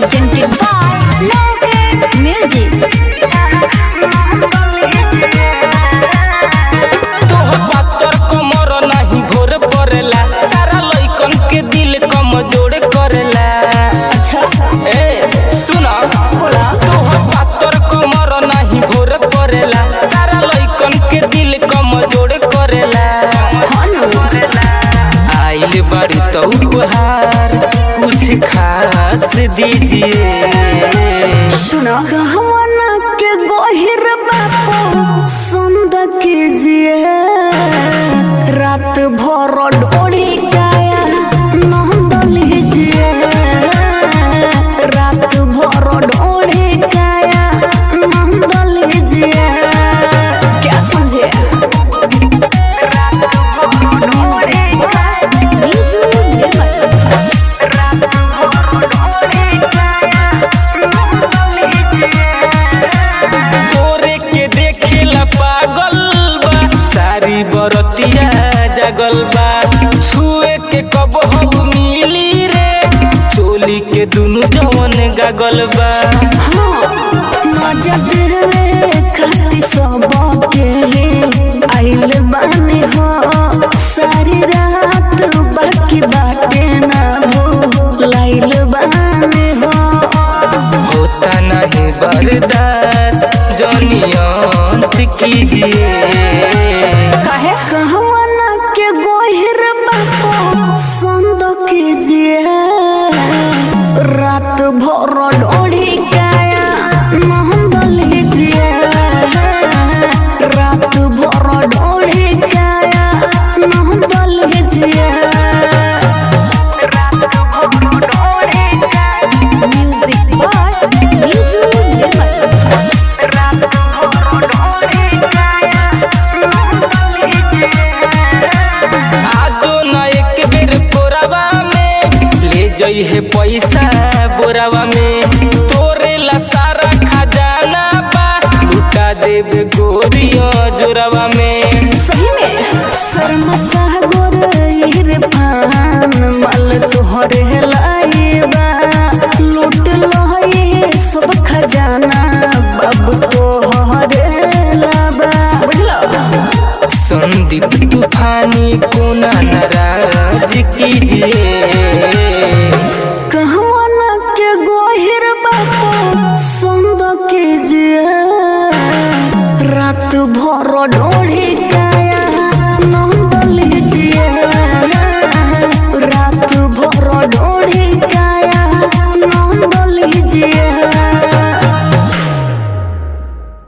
Presented by Love Music. तोहर पातर कमर नाही भोर परेला, सारा लइकन के दिल कमजोर करेला। अच्छा। ए सुना। बोला। तोहर पातर कमर नाही भोर परेला, सारा लइकन के दिल कमजोर करेला। हाँ ना। आइल बाड़ी तो उपहार कुछ खास दीजिए। सुना कहवाना के गोहिर बापो सुंद कीजिए, रात भर डोरी काया नंद लीजिए, रात भर डोरी काया नंद लीजिए। क्या समझे? तोरे के देखेला पागल बा, सारी बरतिया जागल बा। छुए के कब हऊ मिली रे, चोली के दुनु जवन गागल बा। खाती सबके आइल बानी हो, सारी रात बाकी बाटे ना भूलाइल बानी हो। होता नहीं बर्दाश्त जनियंत कीजिए। काहे कहवाना के गोहिर बापो सुंद कीजिए, रात भर डोरी काया नंद लीजिए, रात भर डोरी काया नंद लीजिए। Music by Biju Nirmal. आजो न एक बेर कोरावा में ले जई है पैसा बोरावा में। तोरे ला सारा खजाना बा, लुटा देबे गोरिया जोरावा में। सही में शर्मा सागर इरफान माल तोहरे लाइबा, लूट लहे सब खजाना बाबू तोहरे लाबा। बुझलो? संदीप तूफानी कोना नाराज कीजिए। कहवाना के गोहिर बापो सुंद कीजिए, रात भर डोरी काया नंद लीजिए, रात भर डोरी काया नंद लीजिए।